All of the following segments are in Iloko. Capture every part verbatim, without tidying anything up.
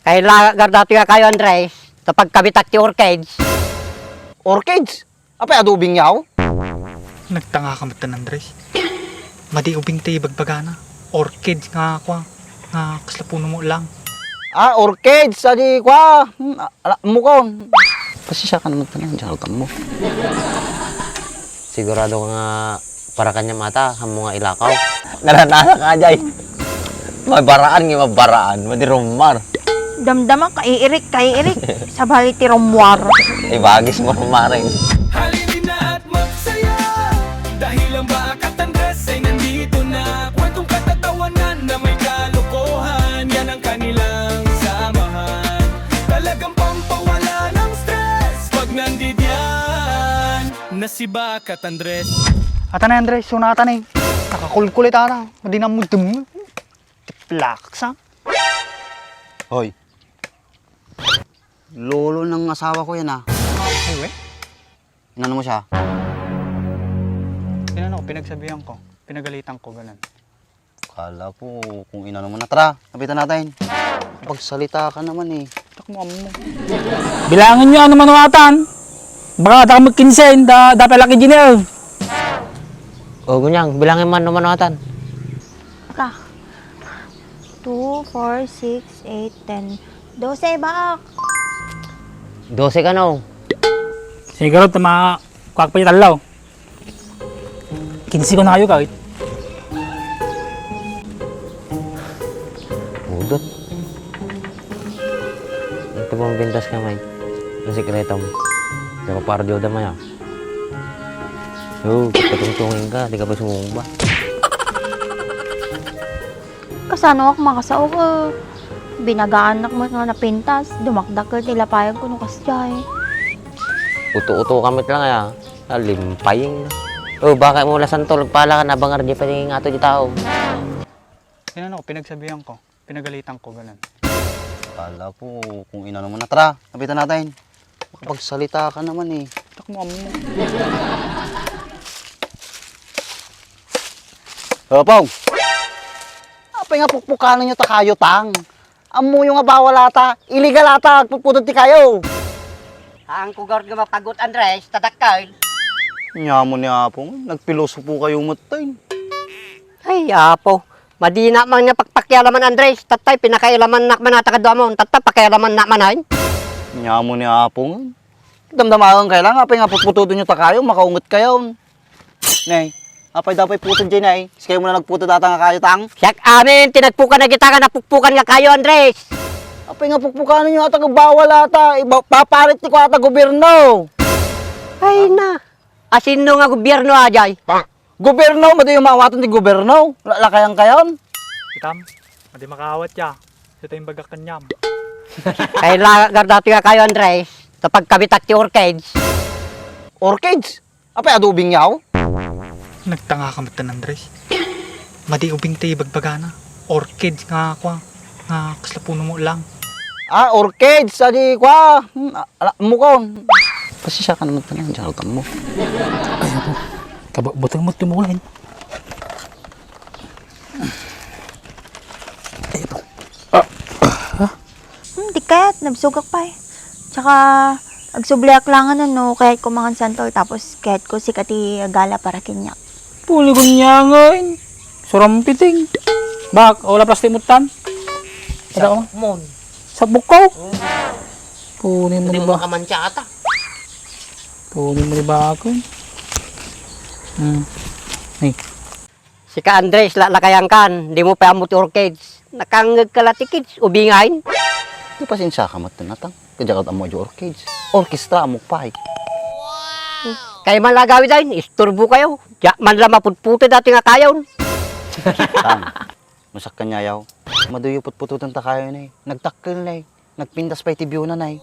Kailangan gardato nga kayo, Andres, ta pagkabitak ti orchids. Orchids? Apay adu ubing yaw? Nagtanga ka met, Andres. Madi ubing ti ibagbagana. Orchids nga kua, nga kasla puno mo lang. Ah, orchids, adi kua. Hmm, a-, ala, mukon. Pasisya ka naman tanan, jartan mo. Sigurado ka nga para kaniam ata, ammo nga ilakaw. Naranasa ka, Jay. Mabaraan nga mabaraan, madi rumar. Damdama, kaiirik, kaiirik. Sabali ti rumwar. Ibagis mo rumaren. Halina at magsaya. Dahil ang Bakat Andres ay nandito na. Kwentong katatawanan na may kalokohan. Yan ang kanilang samahan. Talagang pampawala ng stress pag nandidiyan na si Bakat Andres. Ata na, Andres, sunatan eh. Nakakulkulit ata. Madinamudum. Tiplak sa. Hoy. Lolo ng asawa ko yan, ah. Ay, we? Inano mo siya? Inano ko, pinagsabihan ko. Pinagalitan ko, ganun. Kala ko kung inano mo na. Tara, kapitan natin. Pagsalita ka naman eh. Tak mo, amo. Bilangan nyo ano manuatan. Baka daka magkinsen, da, da pala ki Junior. O, gunyang, bilangan man no manuatan. Ka. Two, four, six, eight, ten, dose, baak. Dose ka, no? Siguro, tama, kuwak pa yung talo. Kinsi ko na kayo, kahit. Udot. Ito pong bintas ka, Mike. Ang sikreto mo. Dapat para di uda maya. Oo, pagpatungtungin ka, di ka pa sumumba. Kasano ak makasaok, eh? Binagaan ak met nga napintas, dumakdakkel ti lapayag ko no kasdiay. Uto-uto ka met lang, aya. Alimpaying. Oh, baka mo la santol, pala ka nabangar di pa nga to di tao. Yan ano, pinagsabihan ko, pinagalitan ko, ganun. Kala ko kung inano mo na. Tara, kapitan natin. Makapagsalita ka naman eh. Tak mo, amo. Hopong! Apay nga pukpukanan nyo ta kayo, tang? Ammo yung nga bawal ata, illegal ata, agputputod ti kayo. Ang kugar nga mapagut, Andres, tadakkel. Nyamo ni Apong, nagpilosopo kayo mutten. Ay, Apo. Madina man nga pakpakialaman, Andres. Tattay, pinakailaman nak man ata kaduamon. Tatta, pakialaman nak man, ay. Nyamo ni Apong. Damdamaen kay lang, apay nga putputudon nyo ta kayo, makaunget kayo. Nay, apay dapay putod dyan, nay. Sikayo mo na nagputod ata nga kayo, tang. Siak amin, tinagpukan na kita nga napukpukan nga kayo, Andres. Apay nga pukpukan nyo ata, bawal ata. Iba, paparit ti ko ata gobyerno. Ay na. Asino nga gobyerno, ajay? Gobyerno, madi yung maawaton ti gobyerno. La-, lakayan kayon. Itam, madi makaawat ya. Ito yung bagak kanyam. Kailangan gardato nga kayo, Andres. Sa pagkabitak ti orchids. Orchids? Apay adu ubing yaw? Nagtanga ka met, Andres. Madi ubing ti ibagbagana. Orchids nga kua, nga kasla puno mo lang. Ah, orchids, adi kua. Hmm, a-, ala, mukon. Pasisya ka naman tanan, jartan mo. Ay, ako. Kabutang mo tumulan. Ay, ako. Ah, ah. Hmm, di kayat, nabsugak pa eh. Tsaka, agsubliak lang ano, no, kayat ko mangan santol, tapos kayat ko sika ti agala para kaniak. Puli ko niya ngayon. Surampiting. Bak, wala plastik mo tan? Ada ko. Mon. Sa bukaw? Oo. Puli mo. Hindi mo ba? Makamantsa ata. Puli mo ba ako? Hmm. Hey. Sika, Andres, lalakayan kan, di mo pa ammo ti orchids. Nakangngeg ka la ti kids, ubingain. Di pasensya ka met, natang. Kadiak ammo ti orchids. Orchestra, ammo pay. Kay man agawid ay, isturbo kayo. Diak man la maputputod dati nga kayon. Tang, masak kanya yaw. Maduyo putputotan ta kayo na eh. Nagtakkel na eh. Nagpintas pay ti biuna na eh.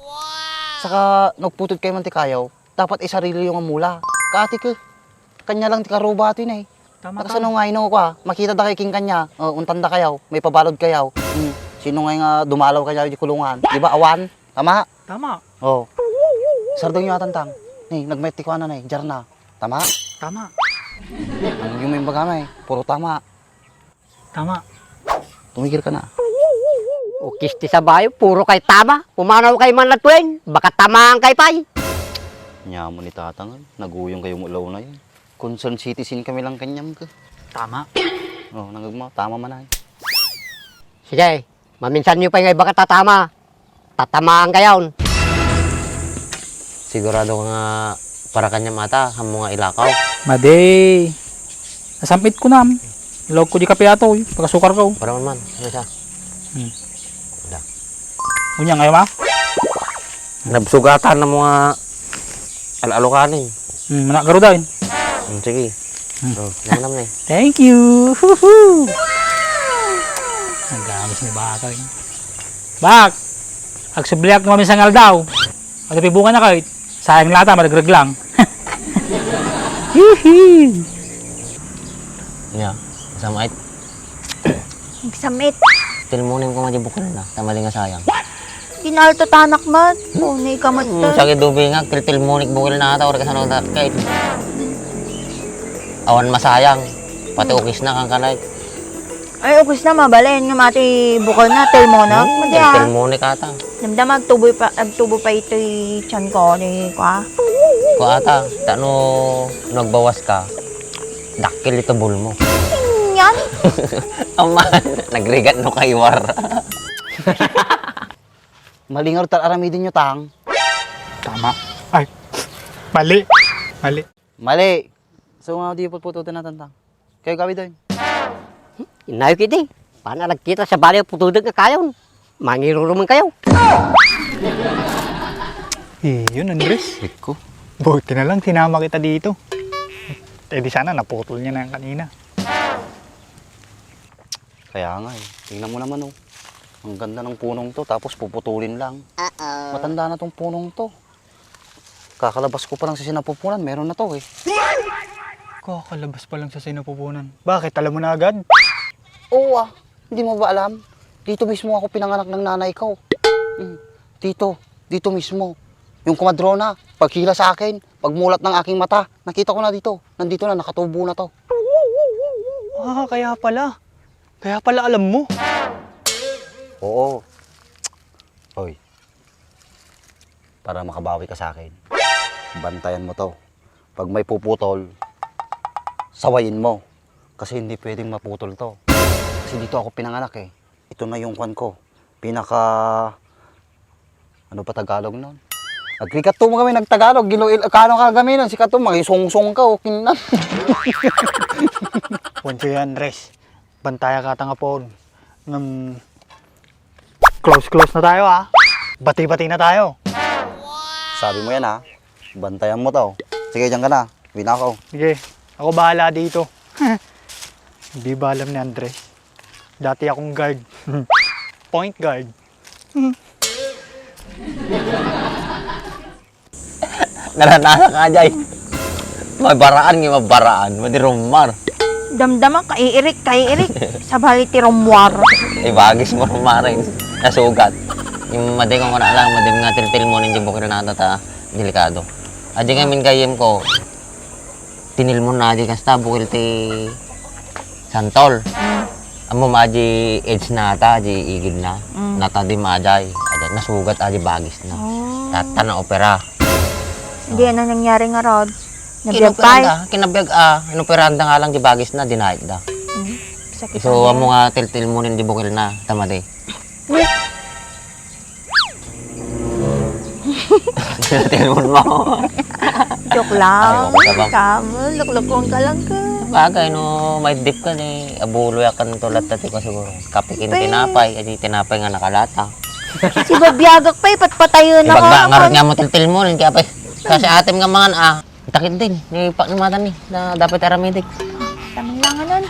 Saka nagputod kayo man ti kayo. Dapat isarili yung mula. Kati ko. Kanya lang ti karuba ti na eh. Tama, tama. Nakasano nga ino ko, ah? Makita da kay king kanya. Oh, untan da kayo. May pabalod kayo. Hmm. Sino nga nga dumalaw kanya di kulungan? Di ba, awan? Tama? Tama. Oh. Sardeng nyo atan tang. Ni, nagmayat ti kuana na eh. Jarna. Tama? Tama. Ang yung may baga na eh. Puro tama. Tama. Tumigil ka na. Ukis ti sabayo, puro kay tama. Pumanaw kay man latuen, baka tamaan kay pay. Nyamo ni Tatang, naguyong kayo mo launay. Concerned citizen kami lang kanyam ka. Tama. Oh, nangag mo, tama man ay. Sige, maminsan niyo pa nga iba katatama. Tatamaan kayon. Sigurado ka nga para kanyam ata, haanmo nga ilakaw. Madi. Nasamit ko nam. Ilawag ko di kape ato, eh. Pagkasukar ko. Para man man. Ano siya? Hmm. Wala. Unya, ngayon, ma? Nabsugatan na mo nga al-alukanin. Hmm, manakgaro dayon. Hmm, sige. Hmm. Oh, namanam na eh. Thank you. Huhu. Ang gamis ni Bakay. Bak! Agsubliak no kami sangal daw. Ano pibungan na kayo? Sayang lata, madagrag lang. Hihi. Nya, samait. Nagsamit. Tilmunin ko nga di bukil na, tamali nga sayang. Kinalto tanak mat. Oh, na ikamat Hmm, ta. Sige, dubi nga, tiltilmunik bukil na ata, or kasano da, kay awan masayang. Pati Hmm. ukis na kang kanay. Ay, ukis na, mabalen nga mati bukil na, tilmonak. Hmm, Mati, ah. Tilmunik ata. Damdam, agtuboy pa, agtubo pa ito'y tiyan ko, ni kwa. Kwa ata, tano nagbawas ka, dakkel ito bulmo. Yan. Aman, nagrigat no kaiwar. Mali nga rutal aramidin nyo, Tang. Tama. Ay, mali. Mali. Mali. So nga, di putpututin natin, Tang. Kayo gawid, oy. Inayo kiti. Paano nagkita sa bali ang putudog nga kayon? Mangiruruman kayo. Iyon, Andres. Rico. Buti na lang, sinama kita dito. Eh, di sana, naputol niya na yan kanina. Kaya nga eh. Tingnan mo naman, oh. Ang ganda ng punong to, tapos puputulin lang. Uh-oh. Matanda na tong punong to. Kakalabas ko pa lang sa sinapupunan, meron na to eh. Kakalabas pa lang sa sinapupunan. Bakit? Alam mo na agad? Oo ah, hindi mo ba alam? Dito mismo ako pinanganak ng nanay ko. Mm. Dito, dito mismo. Yung kumadrona, pagkila sa akin, pagmulat ng aking mata, nakita ko na dito. Nandito na, nakatubo na to. Ah, kaya pala. Kaya pala alam mo. Oo. Hoy, para makabawi ka sa akin, bantayan mo to. Pag may puputol, sawayin mo. Kasi hindi pwedeng maputol to. Kasi dito ako pinanganak eh. Ito na yung kwan ko. Pinaka, ano pa Tagalog nun? Agrigat to mo kami nagtagalog. Gilo, il-, kano ka kami nun? Si Kato, makisungsong ka, okay na. Once yan, Andres. Bantaya ka tanga po. Ngam, close, close na tayo, ah. Bati-bati na tayo. Sabi mo yan, ha? Bantayan mo to. Sige, diyan ka na. Uwi na ako. Sige, ako bahala dito. Hindi ba alam ni Andres? Dati akong guard. Point guard. Naranasan ka, Jay. Mabaraan nga mabaraan. Madi rumar. Damdama, kaiirik, kaiirik. Sabali ti rumwar. Ay, bagis mo rumaring. Nasugat. Yung madi kong kuna lang, madi nga tiltil mo ninyo bukil na ata ta. Delikado. Adi nga min kayem ko. Tinilmon na di kasta, bukil ti santol. Mm. Ammo ma di edge na ata, di igid na. Mm. Nata di maajay. Ada, nasugat adi bagis na. Oh. Tata na opera. Di ano nangyari nga, Rod? Nabiag pa eh. Kinabiag, ah, inoperanda nga lang di bagis na, dinahit da. Mm. Sakit. So, ang amo nga tiltil mo nin di bukil na, tama di. Tilmon mo. Joke lang. Ay, oo, sabang. Kamu, luklukong ka lang ka. Bagay, no, may dip ka ni, abuloy akan tulat na tika siguro. Kapikin Bay. Tinapay, adi tinapay nga nakalata. Si babiagak pa, ipatpatayo na Ibag ka ba, ngarot naman. Nga mo tiltil mo, rin kaya pa, kasi atim nga mangan, ah. Takit din, ni pa ni mata ni, na dapat aramedic. Tamang lang anan.